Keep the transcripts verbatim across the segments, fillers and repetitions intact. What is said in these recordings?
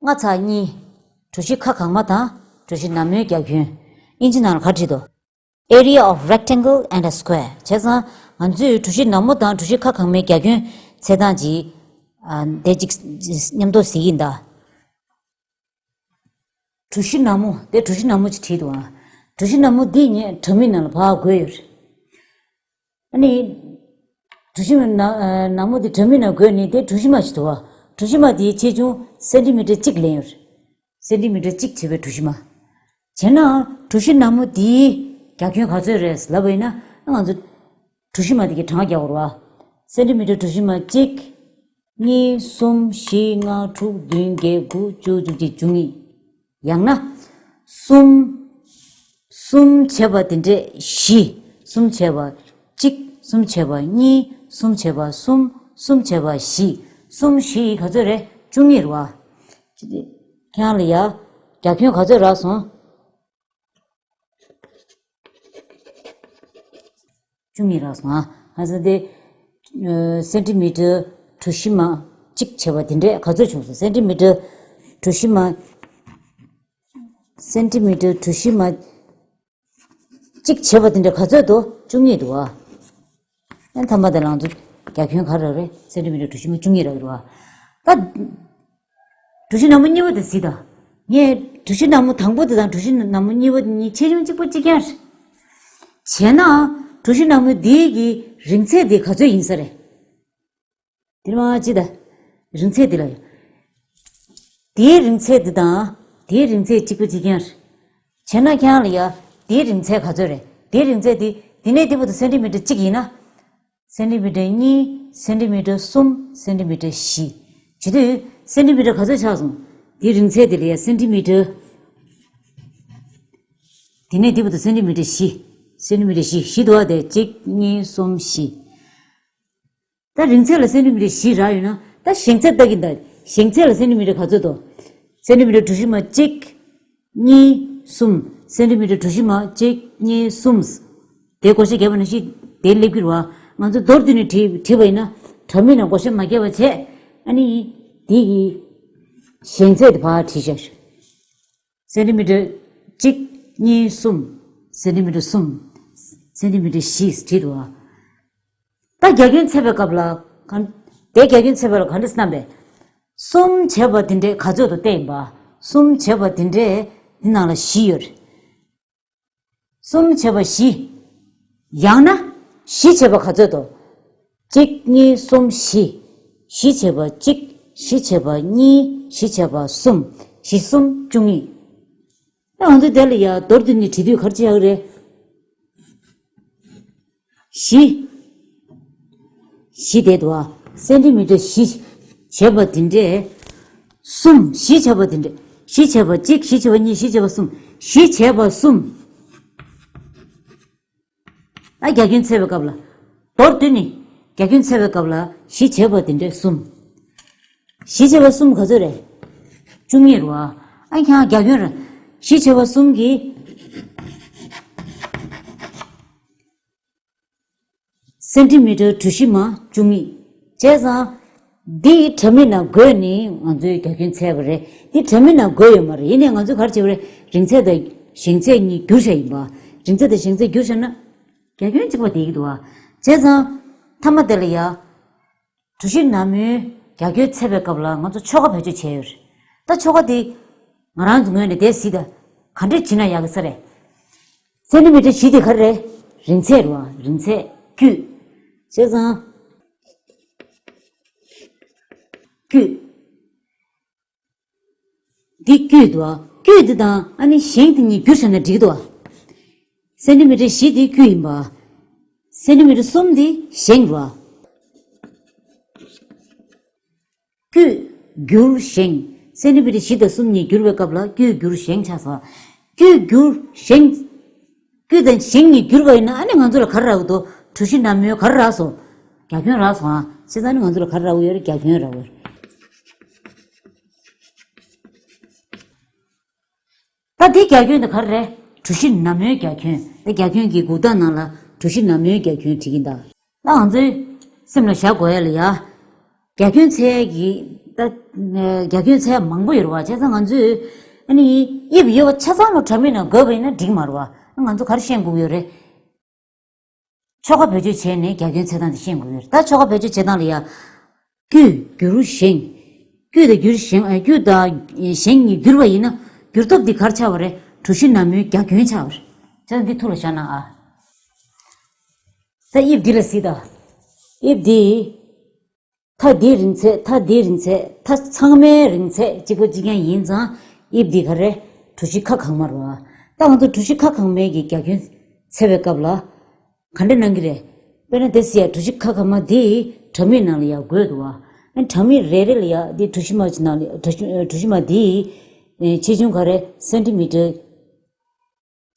ལྔ་ཚེག་གཉིས། གྲུ་བཞི་ཁ་གང་མ་དང་གྲུ་བཞི་ནག་མོའི་རྒྱ་ཁྱོན། ཨིན་ཇི་ནང་ལ་ག་རེ་བྲིས་འདུག Area of rectangle and a square. བྱས་ཙང་ང་ཚོས་གྲུ་བཞི་ནག་མོ་དང་གྲུ་བཞི་ཁ་གང་མའི་རྒྱ་ཁྱོན་འཚོལ་སྟངས་ཀྱི་ཨ་དེ་གཅིག་མཉམ་དུ་གཟིགས་ཡིན་ད། གྲུ་བཞི་ནག་མོ་དེ་གྲུ་བཞི་ནག་མོ་ཅིག་བྲིས་འདུག་ཨ། གྲུ་བཞི་ནག་མོ་འདི་ངས་དྲ་མིག་ནང་ལ་ཕར་བགོས་ཡོད་རེད། ཨ་ནི། གྲུ་བཞི་མ་ནག་ནག་མོ་དེ་དྲ་མིག་ནང་བགོས་ནས་དེ་གྲུ་བཞི་མ་ཞིག་འདུག་བ། གྲུ་བཞི་མ་དེའི་ཆེ་ཆུང་སེན་ཏི་མི་ཊར་གཅིག་ལེན་ཡོད་རེད། སེན་ཏི་མི་ཊར་གཅིག་བྱས་པའི་གྲུ་བཞི་མ། བྱས་ན་གྲུ་བཞི་ནག་མོ་དེའི་རྒྱ་ཁྱོན་ག་ཚོད་རེད་ལབ་པ་ཡིན་ན་ང་ཚོ་གྲུ་བཞི་མ་དེ་གི་གྲངས་རྒྱག་དགོས་རེད་བ། སེན་ཏི་མི་ཊར་གྲུ་བཞི་མ་གཅིག་གཉིས། གསུམ། བཞི། ལྔ། དྲུག་བདུན། བརྒྱད། དགུ། བཅུ། བཅུ་གཅིག། བཅུ་གཉིས། ཡང་ན། གསུམ། གསུམ་བྱས་པ་དེ་འདྲས་བཞི། གསུམ་བྱས་པ་གཅིག་གསུམ་བྱས་པ་གཉིས། གསུམ་བྱས་པ་གསུམ། གསུམ་བྱས་པ་བཞི། གསུམ་བཞི་ཡི་ག་ཚོད་རེད། བཅུ་གཉིས་རེད་བ། ཁྱེད་རང་ལ་ཡ། རྒྱ་ཁྱོན་ག་ཚོད་རག་སོང་། བཅུ་གཉིས་རག་སོང་ཨ། ཨ་ཙི་དེ། སེན་ཏི་མི་ཊར་གྲུ་བཞི་མ་གཅིག་བྱས་པ་དེ་འདྲས་ག་ཚོད་བྱུང་སོང་། སེན་ཏི་མི་ཊར་གྲུ་བཞི་མ། སེན་ཏི་མི་ཊར་གྲུ་བཞི་མ་གཅིག་བྱས་པ་དེ་འདྲས་ག་ཚོད་འདུག་བཅུ་གཉིས་འདུག་ཨ། ཨ་ཐ་མ་དེ་ལ་ང་ཚོ་རྒྱ་ཁྱོན་ག་རེ་རེད། སེན་ཏི་མི་ཊར་གྲུ་བཞི་མ་བཅུ་གཉིས་རག་གི་རེད་བ། ད། གྲུ་བཞི་ནག་མོ་གཉིས་པ་དེ་གཟིགས་དང་། ངས་གྲུ་བཞི་ནག་མོ་དང་པོ་དེ་དང་གྲུ་བཞི་ནག་མོ་གཉིས་པ་དེ་གཉིས་ཆེ་ཆུང་གཅིག་པ་གཅིག་རྐྱང་རེད། བྱས་ན། གྲུ་བཞི་ནག་མོ་འདིའི་གི་རིང་ཚད་དེ་ག་ཚོད་ཡིན་ས་རེད། དེ་མ་ཅི་ད། རིང་ཚད་དེ་ལ་ཡ། དེའི་རིང་ཚད་དེ་དང་དེའི་རིང་ཚད་གཅིག་པ་གཅིག་རྐྱང་རེད། བྱས་ན་ཁྱེད་རང་ལ་ཡ། དེའི་རིང་ཚད་ག་ཚོད་རེད། དེའི་རིང་ཚད་དེ་དེ་ནས་དེ་བར་དུ་སེན་ཏི་མི་ཊར་གཅིག་ཡིན་ན། སེན་ཏི་མི་ཊར་གཉིས། སེན་ཏི་མི་ཊར་གསུམ། སེན་ཏི་མི་ཊར་བཞི། བྱེད་དུས་སེན་ཏི་མི་ཊར་ག་ཚོད་ཆགས་སོང་། དེའི་རིང་ཚད་དེ་ལ་ཡ་སེན་ཏི་མི་ཊར། དེ་ནས་དེ་བར་དུ་སེན་ཏི་མི་ཊར་བཞི། སེན་ཏི་མི་ཊར་བཞི་བཞི་འདུག་བ། དེ་གཅིག་གཉིས། གསུམ། བཞི། ད་རིང་ཚད་ལ་སེན་ཏི་མི་ཊར་བཞི་རག་ཡོད་ན་ད་བཞེངས་ཚད་ལྟ་གི་ད། བཞེངས་ཚད་ལ་སེན་ཏི་མི་ཊར་ག་ཚོད་འདུག་སེན་ཏི་མི་ཊར་གྲུ་བཞི་མ་གཅིག་གཉིས། གསུམ། སེན་ཏི་མི་ཊར་གྲུ་བཞི་མ་གཅིག་གཉིས། གསུམ། དེ་བགོ་བཤའ་བརྒྱབ་པ་ནང་བཞིན་དེ་སླེབས་ཀྱི་རེད་བ། ང་ཚོ་མདོར་བསྡུས་ནས་བྲིས་བྲིས་པ་ཡིན་ན་དྲ་མིག་ནང་བགོ་བཤའ་མ་བརྒྱབ་པ་བྱས། ཨ་ནི་དེ་གི་བཞེངས་ཚད་དེ་ཕར་བྲིས་བཞག་སེན་ཏི་མི་ཊར་གཅིག་གཉིས། གསུམ། སེན་ཏི་མི་ཊར་གསུམ། སེན་ཏི་མི་ཊར་བཞི་བྲིས་འདུག་བ། ད་རྒྱ་ཁྱོན་འཚོལ་བའི་སྐབས་ལ་གང་། དེ་རྒྱ་ཁྱོན་འཚོལ་བ་ལ་ག་འདྲ་བསམ་པས། གསུམ་བྱས་པ་དེ་འདྲས་ག་ཚོད་དུ་བལྟས་ཡིན་པ། གསུམ་བྱས་པ་དེ་འདྲས་འདི་ནང་ལ་བཞི་ཡོད་རེད། གསུམ་བྱས་པ་བཞི། ཡང་ན་བཞི་བྱས་པ་ག་ཚོད་དོ། གཅིག་གཉིས། གསུམ། བཞི། བཞི་བྱས་པ་གཅིག་བཞི་བྱས་པ་གཉིས། བཞི་བྱས་པ་གསུམ། བཞི་གསུམ་བཅུ་གཉིས། ད་ང་ཚོ་དེ་ལ་ཡ་མདོར་བསྡུས་ནས་བྲིས་དུས་ག་རེ་བྱེད་ཡག་རེད། བཞི། བཞི་དེ་འདུག་ཨ། སེན་ཏི་མི་ཊར་བཞི་བྱས་པ་དེ་འདྲས། གསུམ། བཞི་བྱས་པ་དེ་འདྲས། བཞི་བྱས་པ་གཅིག་བཞི་བྱས་པ་གཉིས། བཞི་བྱས་པ་གསུམ། བཞི་བྱས་པ་གསུམ། ཨ་རྒྱ་ཁྱོན་འཚོལ་བའི་སྐབས་ལ། མདོར་བསྡུས་ནས་རྒྱ་ཁྱོན་འཚོལ་བའི་སྐབས་ལ་བཞི་བྱས་པ་དེ་འདྲས་གསུམ། བཞི་བྱས་པ་གསུམ་ག་ཚོད་རེད། བཅུ་གཉིས་རེད་བ། ཨ་ཁྱང་རྒྱ་ཁྱོན་རེད། བཞི་བྱས་པ་གསུམ་གྱིས། སེན་ཏི་མི་ཊར་གྲུ་བཞི་མ་བཅུ་གཉིས། བྱས་ཙང་། འདི་དྲ་མིག་ནང་བགོས་ནས་ང་ཚོས་རྒྱ་ཁྱོན་འཚོལ་བ་རེད། འདི་དྲ་མིག་ནང་བགོས་ཡོད་མ་རེད། ཡིན་ནའི་ང་ཚོས་ག་རེ་བྱས་པ་རེད། རིང་ཚད་དང་བཞེངས་ཚད་གཉིས་བསྒྱུར་བྱས་ཡིན་པ། རིང་ཚད་དང་བཞེངས་ཚད་བསྒྱུར་བྱས་ན། རྒྱ་ཁྱོན་གཅིག་པ་བསྡད་ཀྱི་འདུག་བ། བྱས་ཙང་། མཐའ་མ་དེ་ལ་ཡ། གྲུ་བཞི་ནག་མོའི་རྒྱ་ཁྱོན་འཚོལ་བའི་སྐབས་ལ་ང་ཚོ་ཆོ་ག་བེད་སྤྱོད་བྱས་ཡོད་རེད། ད་ཆོ་ག་དེ་ང་རང་ཚོ་ངོས་ནས་དེ་གཟིགས་དང་། ག་འདྲས་བྱེད་ན་ཡག་གི་ས་རེད། སེན་ཏི་མི་ཊར་བཞི་དེ་ག་རེ་རེད། རིང་ཚད་རེད་བ། རིང་ཚད་བཅུ། བྱས་ཙང་། བཅུ། འདི་བཅུ་འདུག་བ། བཅུ་འདི་དང་ཨ་ནི་བཞེངས་དེ་གཉིས་བསྒྱུར་བྱས་ན་འགྲིག་འདུག་བ། སེན་ཏི་མི་ཊར་བཞི་འདི་བཅུ་ཡིན་པ། སེན་ཏི་མི་ཊར་གསུམ་འདི་བཞེངས་རེད་བ། བཅུ་བསྒྱུར་བཞེངས། སེན་ཏི་མི་ཊར་བཞི་དང་གསུམ་གཉིས་བསྒྱུར་བའི་སྐབས་ལ་བཅུ་བསྒྱུར་བཞེངས་ཆགས་སོང་། བཅུ་བསྒྱུར་བཞེངས། བཅུ་དང་བཞེངས་གཉིས་བསྒྱུར་བ་ཡིན་ན་ཨ་ནི་ང་ཚོ་ལ་ག་རེ་རག་གི་འདུག་གྲུ་བཞི་ནག་མོའི་ག་རེ་རག་སོང་། རྒྱ་ཁྱོན་རག་སོང་ཨ། བྱས་ཙང་ཨ་ནི་ང་ཚོ་ལ་ག་རེ་རག་གི་ཡོད་རེད། རྒྱ་ཁྱོན་རག་གི་ཡོད་རེད། ད་འདི་རྒྱ་ཁྱོན་དེ་ག་རེ་རེད། གྲུ་བཞི་ནག་མོའི་རྒྱ་ཁྱོན། ད་རྒྱ་ཁྱོན་གྱི་འགུག་རྟགས་ནང་ལ་གྲུ་བཞི་ནག་མོའི་རྒྱ་ཁྱོན་བྲིས་ཀྱིན་གདའ། ད་ང་ཚོའི་སེམས་ལ་བཞག་དགོས་ཡ་ལ་ཡ། རྒྱ་ཁྱོན་འཚོལ་ཡ་གི་ ད་རྒྱ་ཁྱོན་ཚད་མང་པོ་ཡོད་རེད་བ། བྱས་ཙང་ང་ཚོས་ཨ་ནི་དབྱིབས་ཡོད་པ་ཆ་ཚང་ལ་དྲ་མིག་ནང་འགོད་པ་ཡིན་ན་འགྲིག་མ་རེད་བ། ང་ཚོ་ག་རེ་ཤེས་དགོས་ཀྱི་ཡོད་རེད། ཆོ་ག་བེད་སྤྱོད་བྱས་ནས་རྒྱ་ཁྱོན་ཚད་སྟངས་དེ་ཤེས་དགོས་ཀྱི་ཡོད་རེད། ད་ཆོ་ག་བེད་སྤྱོད་བྱེད་སྟངས་ལ་ཡ། བསྐྱུད་བསྒྱུར་བཞེངས། བསྐྱུད་དང་བསྒྱུར་བཞེངས་ཨ་བསྐྱུད་དང་བཞེངས་གཉིས་བསྒྱུར་བ་ཡིན་ན་བསྒྱུར་ཐོབ་འདི་ག་རེ་ཆགས་པ་རེད། གྲུ་བཞི་ནར་མོའི་རྒྱ་ཁྱོན་ཆགས་པ་རེད། བྱས་ཙང་འདི་ཐུགས་ལ་བཞག་གནང་ཨ། ད་དབྱིབས་འདི་ལ་གཟིགས་དང་། དབྱིབས་འདི། མཐའ་འདིའི་རིང་ཚད། མཐའ་འདིའི་རིང་ཚད། མཐའ་ཚང་མའི་རིང་ཚད་གཅིག་པ་གཅིག་རྐྱང་ཡིན་ཙང་དབྱིབས་འདི་ག་རེ། གྲུ་བཞི་ཁ་གང་མ་རེད་བ། ད་ང་ཚོ་གྲུ་བཞི་ཁ་གང་མའི་གི་རྒྱ་ཁྱོན་འཚོལ་བའི་སྐབས་ལ། ག་འདྲ་གནང་གི་རེད། དཔེར་ན་དེ་ཟེར་ཡ་གྲུ་བཞི་ཁ་གང་མ་འདི་དྲ་མིག་ནང་ལ་ཡ་འགོད་འདུག་བ། ཨ་དྲ་མིག་རེ་རེ་ལ་ཡ་འདི་གྲུ་བཞི་མ་ཅིག་ནང་ལ་གྲུ་བཞི་གྲུ་བཞི་མ་འདི་ཆེ་ཆུང་ག་རེ་སེན་ཊི་མི་ཊར་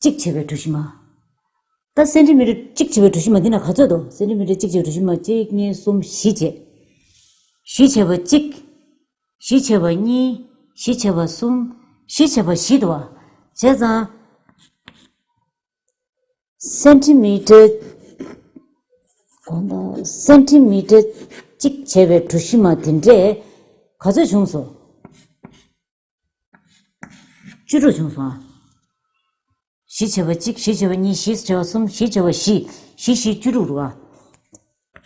གཅིག་བྱས་པའི་གྲུ་བཞི་མ། ད་སེན་ཊི་མི་ཊར་གཅིག་བྱས་པའི་གྲུ་བཞི་མ་འདི་ན་ག་ཚོད་འདུག་སེན་ཊི་མི་ཊར་གཅིག་བྱས་པའི་གྲུ་བཞི་མ་གཅིག་གཉིས་གསུམ་བཞི་བྱས། བཞི་བྱས་པ་གཅིག་བཞི་བྱས་པ་གཉིས། བཞི་བྱས་པ་གསུམ། བཞི་བྱས་པ་བཞི་འདུག་བ། བྱས་ཙང་། སེན་ཊི་མི་ཊར། དགོངས་དག་སེན་ཊི་མི་ཊར་གཅིག་བྱས་པའི་གྲུ་བཞི་མ་དེ་འདྲས་ག་ཚོད་བྱུང་སོང་། བཅུ་དྲུག་བྱུང་སོང་ཨ། བཞི་བྱས་པ་གཅིག་བཞི་བྱས་པ་གཉིས། བཞི་བྱས་པ་གསུམ། བཞི་བྱས་པ་བཞི། བཞི་བཞི་བཅུ་དྲུག་རེད་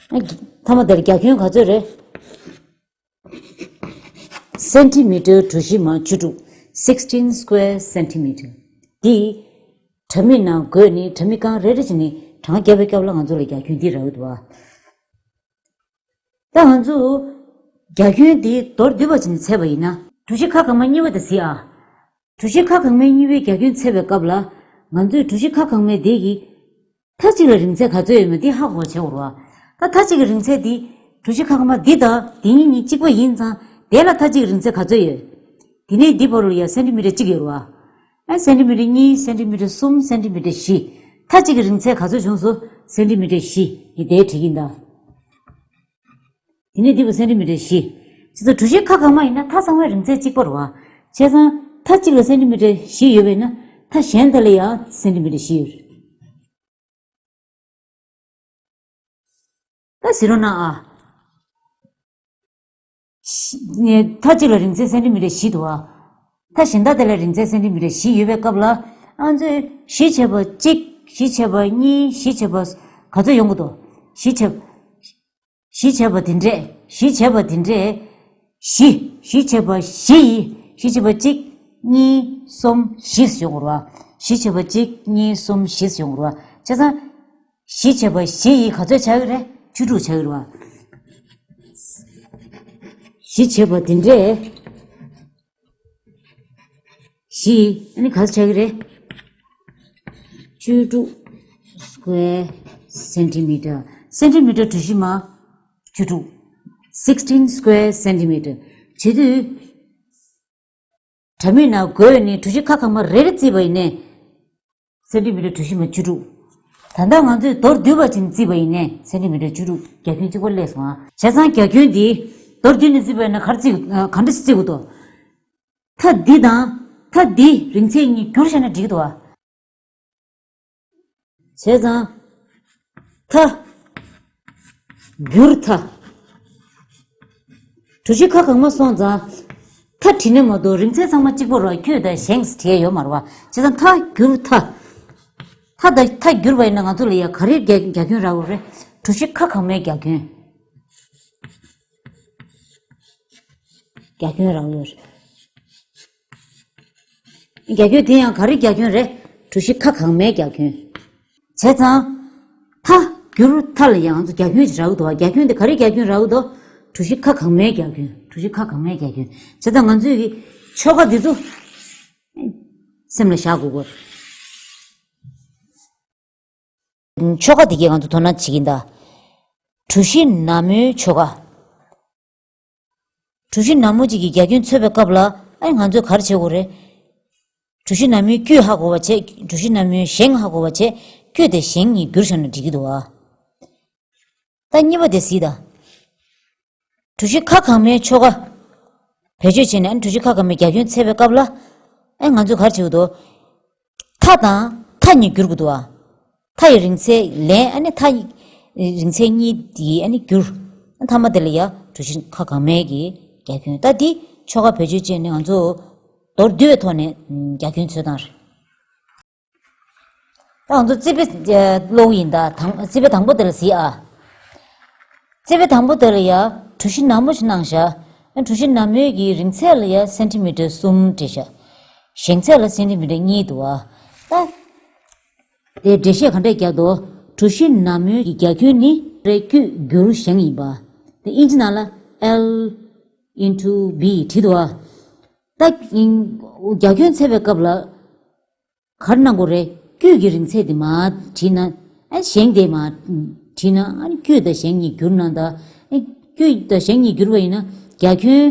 བ། ཨ་མཐའ་མ་དེར་རྒྱ་ཁྱོན་ག་ཚོད་རེད། སེན་ཊི་མི་ཊར་གྲུ་བཞི་མ་བཅུ་དྲུག sixteen square centimeter། འདི། དྲ་མིག་ནང་འགོད་ནས་དྲ་མིག་རྐང་རེ་རེ་བྱས་ནས་གྲངས་བརྒྱབ་པའི་སྐབས་ལ་ང་ཚོ་ལ་རྒྱ་ཁྱོན་འདི་རག་འདུག་བ། ད་ང་ཚོ་རྒྱ་ཁྱོན་འདི་མདོར་བསྡུས་པ་བྱས་ནས་འཚོལ་བ་ཡིན་ན། གྲུ་བཞི་ཁ་གང་མ་གཉིས་པ་དེ་གཟིགས་ཨ། གྲུ་བཞི་ཁ་གང་མའི་གཉིས་པའི་རྒྱ་ཁྱོན་འཚོལ་བའི་སྐབས་ལ། ང་ཚོས་གྲུ་བཞི་ཁ་གང་མའི་དེ་གི་མཐའ་གཅིག་ལ་རིང་ཚད་ག་ཚོད་ཡོད་མེད་དེ་ཧ་གོ་བྱེད་དགོས་རེད་བ། ད་མཐའ་གཅིག་གི་རིང་ཚད་དེ་གྲུ་བཞི་ཁ་གང་མ་འདི་དང་འདི་གཉིས་གཉིས་གཅིག་པ་ཡིན་ཙང་དེ་ལ་མཐའ་གཅིག་གི་རིང་ཚད་ག་ཚོད་ཡོད། དེ་ནས་འདི་བར་ལ་ཡ་སེན་ཊི་མི་ཊར་གཅིག་ཡོད་རེད་བ། ཨ་སེན་ཊི་མི་ཊར་གཉིས། སེན་ཊི་མི་ཊར་གསུམ། སེན་ཊི་མི་ཊར་བཞི། མཐའ་གཅིག་གི་རིང་ཚད་ག་ཚོད་བྱུང་སོང་། སེན་ཊི་མི་ཊར་བཞི་ཡི་དེ་བྲིས་ཀྱིན་གདའ། དེ་ནས་འདི་བ་སེན་ཊི་མི་ཊར་བཞི། བྱས་ཙང་གྲུ་བཞི་ཁ་གང་མ་ཡིན་ན་མཐའ་ཚང་མའི་རིང་ཚད་གཅིག་པ་རེད་བ། བྱས་ཙང་མཐའ་གཅིག་ལ་སེན་ཊི་མི་ཊར་བཞི་ཡོད་པས་ན་མཐའ་གཞན་དེ་ལ་ཡང་སེན་ཊི་མི་ཊར་བཞི་ཡོད་རེད། ད་གཟིགས་རོགས་གནང་ཨ། ཤི་ནས་མཐའ་གཅིག་ལ་རིང་ཚད་སེན་ཊི་མི་ཊར་བཞི་འདུག་ཨ། མཐའ་གཞན་དག་དེ་ལ་རིང་ཚད་སེན་ཊི་མི་ཊར་བཞི་ཡོད་པའི་སྐབས་ལ། ང་ཚོས་བཞི་བྱས་པ་གཅིག་བཞི་བྱས་པ་གཉིས། བཞི་བྱས་པ་ག་ཚོད་ཡོང་གི་འདུག་བཞི་བྱས། བཞི་བྱས་པ་དེ་འདྲས། བཞི་བྱས་པ་དེ་འདྲས། བཞི། བཞི་བྱས་པ་བཞི་ཡིས། བཞི་བྱས་པ་གཅིག་གཉིས། གསུམ། བཞི་ཡོང་གི་རེད་བ། བཞི་བྱས་པ་གཅིག་གཉིས། གསུམ། བཞི་ཡོང་གི་རེད་བ། བྱས་ཙང་། བཞི་བྱས་པ་བཞི་ཡིས་ག་ཚོད་ཆགས་ཀྱི་རེད། བཅུ་དྲུག་ཆགས་ཀྱི་རེད་བ། བཞི་བྱས་པ་དེ་འདྲས། བཞི། ཨ་ནི་ག་ཚོད་ཆགས་ཀྱི་རེད། བཅུ་དྲུག་square centimeter། སེན་ཊི་མི་ཊར་གྲུ་བཞི་མ་བཅུ་དྲུག sixteen square centimeter། བྱེད་དུས། དྲ་མིག་ནང་བགོས་ནས་གྲུ་བཞི་ཁ་གང་མ་རེ་རེ་བརྩིས་པ་ཡིན་ནའི། སེན་ཊི་མི་ཊར་གྲུ་བཞི་མ་བཅུ་དྲུག་ད་ལྟ་ང་ཚོས་མདོར་བསྡུས་པ་ཅིག་བརྩིས་པ་ཡིན་ནའི་སེན་ཊི་མི་ཊར་བཅུ་དྲུག་རྒྱ་ཁྱོན་གཅིག་པ་སླེབས་སོང་ཨ། བྱས་ཙང་རྒྱ་ཁྱོན་འདི་མདོར་བསྡུས་ནས་བརྩིས་པ་ཡིན་ན་ག་རེ་བརྩི་དགོས། ག་འདྲ་བརྩི་དགོས་འདུག་མཐའ་འདི་དང་མཐའ་འདི་རིང་ཚད་གཉིས་བསྒྱུར་བྱས་ན་འགྲིག་གི་འདུག་ཨ། བྱས་ཙང་། མཐའ། བསྒྱུར་མཐའ། གྲུ་བཞི་ཁ་གང་མ་སོང་ཙང་། མཐའ་བྲིས་ན་མ་གཏོགས་རིང་ཚད་ཚང་མ་གཅིག་པ་རེད་བ། བསྐྱུད་དང་བཞེངས་བྲིས་ཡ་ཡོད་མ་རེད་བ། བྱས་ཙང་མཐའ་བསྒྱུར་མཐའ། མཐའ་དང་མཐའ་བསྒྱུར་བ་ཡིན་ན་ང་ཚོ་ལ་ཡ་ག་རེ་རྒྱ་རྒྱ་ཁྱོན་རག་དགོས་རེད། གྲུ་བཞི་ཁ་གང་མའི་རྒྱ་ཁྱོན། རྒྱ་ཁྱོན་རག་ཡོད་རེད། རྒྱ་ཁྱོན་དེ་ཡང་ག་རེ་རྒྱ་ཁྱོན་རེད། གྲུ་བཞི་ཁ་གང་མའི་རྒྱ་ཁྱོན། བྱས་ཙང་། མཐའ་བསྒྱུར་མཐའ་ལ་ཡང་ང་ཚོ་རྒྱ་ཁྱོན་ཞིག་རག་གི་འདུག་བ། རྒྱ་ཁྱོན་དེ་ག་རེ་རྒྱ་ཁྱོན་རག་གི་འདུག་གྲུ་བཞི་ཁ་གང་མའི་རྒྱ་ཁྱོན། གྲུ་བཞི་ཁ་གང་མའི་རྒྱ་ཁྱོན། བྱས་ཙང་ང་ཚོས་ཀྱི་ཆོ་ག་འདི་ཚོ་སེམས་ལ་བཞག་དགོས་གོ། ཆོ་ག་འདི་གས་ང་ཚོ་དོ་སྣང་བྱེད་ཀྱིན་གདའ། གྲུ་བཞི་ནར་མོའི་ཆོ་ག། གྲུ་བཞི་ནར་མོ་གཅིག་གི་རྒྱ་ཁྱོན་འཚོལ་བའི་སྐབས་ལ་ཨ་ང་ཚོས་ག་རེ་བྱེད་དགོས་རེད། གྲུ་བཞི་ནར་མོའི་དཀྱུས་ཧ་གོ་བ་བྱས། གྲུ་བཞི་ནར་མོའི་བཞེངས་ཧ་གོ་བ་བྱས། དཀྱུས་དེ་བཞེངས་གཉིས་བསྒྱུར་བཞག་ན་འགྲིག་གི་འདུག་ཨ། ད་གཉིས་པ་དེ་གཟིགས་དང་། གྲུ་བཞི་ཁ་གང་མའི་ཆོ་ག་བེད་སྤྱོད་བྱས་ནས་ཨ་ནི་གྲུ་བཞི་ཁ་གང་མའི་རྒྱ་ཁྱོན་འཚོལ་བའི་སྐབས་ལ་ཨ་ང་ཚོས་ག་རེ་བྱེད་དགོས་འདུག་མཐའ་དང་མཐའ་གཉིས་བསྒྱུར་དགོས་འདུག་ཨ། མཐའ་ཡི་རིང་ཚད་ལེན། ཨ་ནི་མཐའ་ཡི་རིང་ཚད་གཉིས་དེ་ཨ་ནི་བསྒྱུར། མཐའ་མ་དེ་ལ་ཡ་གྲུ་བཞི་ཁ་གང་མའི་གི་ རྒྱ་ཁྱོན། ད་འདི་ཆོ་ག་བེད་སྤྱོད་བྱས་ནས་ང་ཚོ་མདོར་བསྡུས་པའི་ཐོག་ནས་རྒྱ་ཁྱོན་འཚོལ་སྟངས་རེད། ད་ང་ཚོ་རྩིས་དཔེ་ཀློག་ཡིན་ད། དང་རྩིས་དཔེ་དང་པོ་དེ་ལ་གཟིགས་ཨ། རྩིས་དཔེ་དང་པོ་དེ་ལ་ཡ་གྲུ་བཞི་ནག་མོ་ཞིག་གནང་བཞག་གྲུ་བཞི་ནག་མོའི་གི་རིང་ཚད་ལ་ཡ་སེན་ཊི་མི་ཊར་གསུམ་བྲིས་བཞག་ཞེང་ཚད་ལ་སེན་ཊི་མི་ཊར་གཉིས་འདུག་ཨ། ད་དེ་འགྲེལ་བཤད་ག་འདྲས་རྒྱག་འདུག་གྲུ་བཞི་ནག་མོའི་གི་རྒྱ་ཁྱོན་ནི་རེ་བཀོད་བསྒྱུར་ཞེང་ཡིན་པ། དེ་ཨིན་ཇི་ནང་ལ་L into B བྲིས་འདུག་ཨ། ད་རྒྱ་ཁྱོན་འཚོལ་བའི་སྐབས་ལ། ག་རེ་གནང་དགོས་རེད། བཀོད་ཀྱི་རིང་ཚད་དེ་མར་བྲིས་ན། ཨ་ཞེང་དེ་མར་བྲིས་ན། ཨ་ནི་བཀོད་དང་ཞེང་གཉིས་བསྒྱུར་ན་ད། ཨ་བཀོད་དང་ཞེང་གཉིས་བསྒྱུར་བ་ཡིན་ན་རྒྱ་ཁྱོན་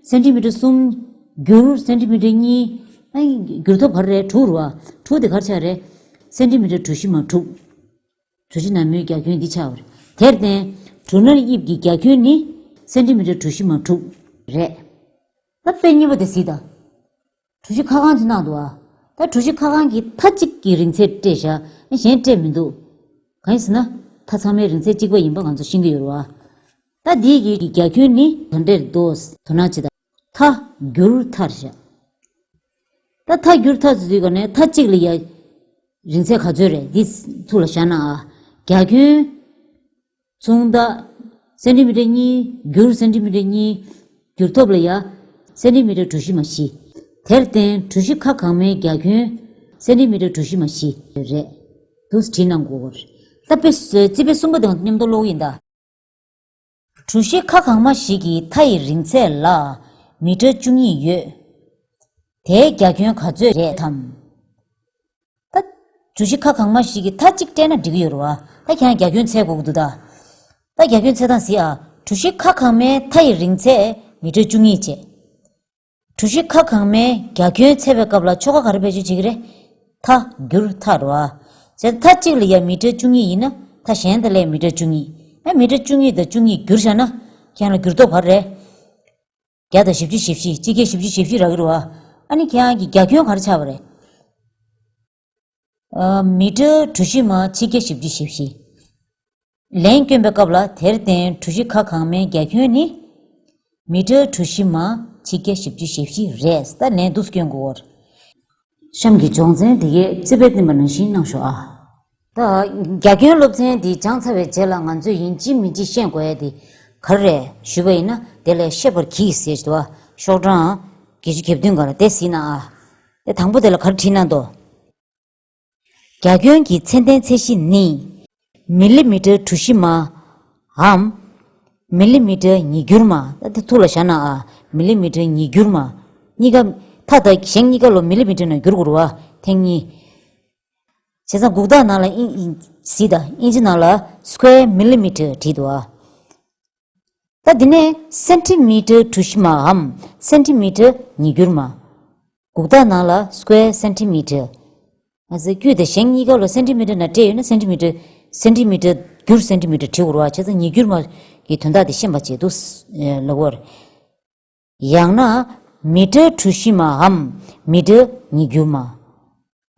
སེན་ཊི་མི་ཊར་གསུམ་བསྒྱུར་སེན་ཊི་མི་ཊར་གཉིས། ཨ་བསྒྱུར་ཐོབ་ག་རེ་རེད། དྲུག་རེད་བ། དྲུག་དེ་ག་རེ་ཆགས་རེད། སེན་ཊི་མི་ཊར་གྲུ་བཞི་མ་དྲུག་གྲུ་བཞི་ནག་མོའི་རྒྱ་ཁྱོན་འདི་ཆགས་པ་རེད། དེར་བརྟེན་གྲུ་ནག་དབྱིབས་ཀྱི་རྒྱ་ཁྱོན་ནི་སེན་ཊི་མི་ཊར་གྲུ་བཞི་མ་དྲུག་རེད། ད་དཔེ་གཉིས་པ་དེ་གཟིགས་དང་། གྲུ་བཞི་ཁ་གང་ཅིག་གནང་འདུག་ཨ། ད་གྲུ་བཞི་ཁ་གང་གི་མཐའ་གཅིག་གི་རིང་ཚད་སྤྲད་བཞག་གཞན་སྤྲད་མི་འདུག་གང་ཡིན་ཟེར་ན་མཐའ་ཚང་མའི་རིང་ཚད་གཅིག་པ་ཡིན་པ་ང་ཚོ་ཤེས་ཀྱི་ཡོད་རེད་བ། ད་འདིའི་གི་རྒྱ་ཁྱོན་ནི་ག་འདྲས་འདུག་དོ་སྣང་བྱེད་དང་། མཐའ་བསྒྱུར་མཐའ་རེད་བཞག་ད་མཐའ་བསྒྱུར་མཐའ་ཟེར་དུས་ག་ནས་མཐའ་གཅིག་ལ་ཡ་རིང་ཚད་ག་ཚོད་རེད། འདི་ཐུགས་ལ་བཞག་ན་ཨ། རྒྱ་ཁྱོན། མཚུངས་རྟགས། སེན་ཊི་མི་ཊར་གཉིས་བསྒྱུར་སེན་ཊི་མི་ཊར་གཉིས་བསྒྱུར་ཐོབ་ལ་ཡ། སེན་ཊི་མི་ཊར་གྲུ་བཞི་མ་བཞི། དེར་བརྟེན་གྲུ་བཞི་ཁ་གང་མའི་རྒྱ་ཁྱོན་སེན་ཊི་མི་ཊར་གྲུ་བཞི་མ་བཞི་རེད། འདུག་སེ་བྲིས་གནང་དགོས་རེད། ད་དཔེ་རྩིས་དཔེ་གསུམ་པ་དང་མཉམ་དུ་ཀློག་ཡིན་ད། གྲུ་བཞི་ཁ་གང་མ་ཞིག་གི་མཐའ་ཡི་རིང་ཚད་ལ་མི་ཊར་བཅུ་གཉིས་ཡོད། དེའི་རྒྱ་ཁྱོན་ག་ཚོད་རེད་དམ། ད། གྲུ་བཞི་ཁ་གང་མ་ཞིག་གི་མཐའ་གཅིག་སྤྲད་ན་འགྲིག་གི་ཡོད་རེད་བ། ད་ཁྱེད་རང་རྒྱ་ཁྱོན་འཚོལ་དགོས་ཀྱི་འདུག་ད། ད་རྒྱ་ཁྱོན་འཚོལ་སྟངས་གཟིགས་ཨ། གྲུ་བཞི་ཁ་གང་མའི་མཐའ་ཡི་རིང་ཚད་མི་ཊར་བཅུ་གཉིས་བྱས། གྲུ་བཞི་ཁ་གང་མའི་རྒྱ་ཁྱོན་འཚོལ་བའི་སྐབས་ལ་ཆོ་ག་ག་རེ་བེད་སྤྱོད་བྱེད་ཀྱི་རེད། མཐའ་བསྒྱུར་མཐའ་རེད་བ། བྱས་ཙང་མཐའ་གཅིག་ལ་ཡ་མི་ཊར་བཅུ་གཉིས་ཡིན་ན་མཐའ་གཞན་དེ་ལ་ཡ་མི་ཊར་བཅུ་གཉིས། ཨ་མི་ཊར་བཅུ་གཉིས་དང་བཅུ་གཉིས་བསྒྱུར་བཞག་ན་ཁྱེད་རང་ལ་འགྱུར་ལྡོག་ག་རེ་རེད། བརྒྱ་དང་བཞི་བཅུ་ཞེ་བཞི། སྤྱི་བརྒྱད་བཞི་བཅུ་ཞེ་བཞི་རག་གི་རེད་བ། ཨ་ནི་ཁྱེད་རང་གི་རྒྱ་ཁྱོན་ག་རེ་ཆགས་པ་རེད། ཨ། མི་ཊར་གྲུ་བཞི་མ་ཆིག་བརྒྱ་བཞི་བཅུ་ཞེ་བཞི། ལན་བསྐྱོན་པའི་སྐབས་ལ་དེར་བརྟེན་གྲུ་བཞི་ཁ་གང་མའི་རྒྱ་ཁྱོན་ནི་མི་ཊར་གྲུ་བཞི་མ་ཆིག་བརྒྱ་བཞི་བཅུ་ཞེ་བཞི་རེད། ད་ལན་འདུག་སེ་བསྐྱོན་དགོས་རེད། གཤམ་གྱི་སྦྱོང་ཚན་འདི་གའི་རྩིས་དཔེ་བསྟན་པ་ནང་བཞིན་གནང་ཤོག་ཨ། ད་རྒྱ་ཁྱོན་སློབ་ཚན་འདི་སྦྱངས་ཚར་བའི་རྗེས་ལ་ང་ཚོས་ཡིན་གཅིག་མིན་གཅིག་ཤེས་དགོས་ཡ་དེ་ག་རེ་རེད་ཞུས་པ་ཡིན་ན། དེ་ལ་ཤེས་པར་གྱིས་ཟེར་གྱི་འདུག་བ། ཤོག་གྲངས་བརྒྱད་ཅུ་གྱ་བདུན་སྒང་ལ་དེ་གཟིགས་ན་ཨ། དེ་དང་པོ་དེ་ལ་ག་རེ་བྲིས་གནང་འདུག་རྒྱ་ཁྱོན་གྱི་ཚད་ལྡན་ཚད་གཞི་ནི། མི་ལི་མི་ཊར་གྲུ་བཞི་མའམ། མི་ལི་མི་ཊར་ཉིས་འགྱུར་མ། ད་དེ་ཐུགས་ལ་བཞག་ན་ཨ། མི་ལི་མི་ཊར་ཉིས་འགྱུར་མ། གཉིས་ཀ། མཐའ་དང་ཞེང་གཉིས་ཀ་ལོ་མི་ལི་མི་ཊར་ནང་བསྒྱུར་དགོས་རེད་བ། ཐེངས་གཉིས། བྱས་ཙང་འགུག་རྟགས་ནང་ལ་ཨིན་ཨིན་གཟིགས་དང་། ཨིན་ཇི་ནང་ལ་square millimeter བྲིས་འདུག་ཨ། ད་འདི་ནས་སེན་ཊི་མི་ཊར་གྲུ་བཞི་མའམ་སེན་ཊི་མི་ཊར་ཉིས་འགྱུར་མ། འགུག་རྟགས་ནང་ལ་square centimeter། ང་ཚོས་དཀྱུས་དང་ཞེང་གཉིས་ཀ་ལོ་སེན་ཊི་མི་ཊར་ནང་སྤྲད་ཡོད་ན་སེན་ཊི་མི་ཊར། སེན་ཊི་མི་ཊར་བསྒྱུར་སེན་ཊི་མི་ཊར་བྲིས་དགོས་རེད་བ། བྱས་ཙང་ཉིས་འགྱུར་མ་གི་དོན་དག་དེ་ཤེས་པ་བྱེད་འདུག་ལབ་པ་རེད། ཡང་ན་མི་ཊར་གྲུ་བཞི་མའམ་མི་ཊར་ཉིས་འགྱུར་མ།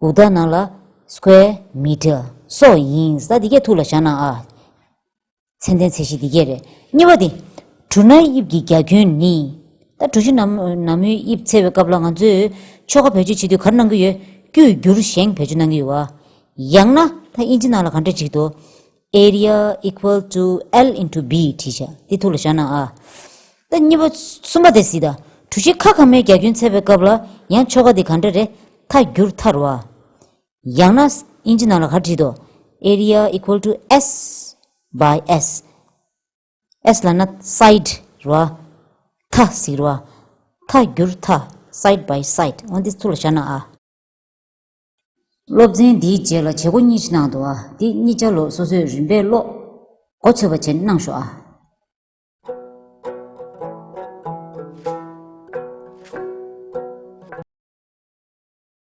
འགུག་རྟགས་ནང་ལ་square meter སོགས་ཡིན། ས་འདི་གས་ཐུགས་ལ་བཞག་ན་ཨ། ཚད་ལྡན་ཚད་གཞི་འདི་གས་རེད། གཉིས་པ་དེ། གྲུ་ནག་དབྱིབས་ཀྱི་རྒྱ་ཁྱོན་ནི། ད་གྲུ་བཞི་ནག་མོ་ནག་མོའི་དབྱིབས་འཚོལ་བའི་སྐབས་ལ་ང་ཚོས་ཆོ་ག་བེད་སྤྱོད་བྱེད་དུས་ག་རེ་གནང་གི་ཡོད། བཀོད་བསྒྱུར་ཞེང་བེད་སྤྱོད་གནང་གི་ཡོད་བ། ཡང་ན་ད་ཨིན་ཇི་ནང་ལ་ག་འདྲ་བྲིས་འདུག area equal to L into B བྲིས་བཞག་འདི་ཐུགས་ལ་བཞག་ན་ཨ། ད་གཉིས་པ། གསུམ་པ་དེ་གཟིགས་དང་། གྲུ་བཞི་ཁ་གང་མའི་རྒྱ་ཁྱོན་འཚོལ་བའི་སྐབས་ལ་ཡང་ཆོ་ག་འདི་ག་འདྲ་རེད། མཐའ་བསྒྱུར་མཐའ་རེད་བ། ཡང་ན་ཨིན་ཇི་ནང་ལ་ག་བྲིས་འདུག area equal to S by S། S ལབ་ན་side རེད་བ། མཐའ་ཟེར་བ། མཐའ་བསྒྱུར་མཐའ། side by side འོ་འདི་ཐུགས་ལ་བཞག་ན་ཨ། སློབ་ཚན་འདིའི་རྗེས་ལ་བྱེད་སྒོ་གཉིས་ཤིག་གནང་འདུག་ཨ། འདི་གཉིས་ཆ་ལོ་སོ་སོས་རིམ་པས་ཀློག་མགོ་ཚོད་པ་བྱས་ནས་གནང་ཤོག་ཨ།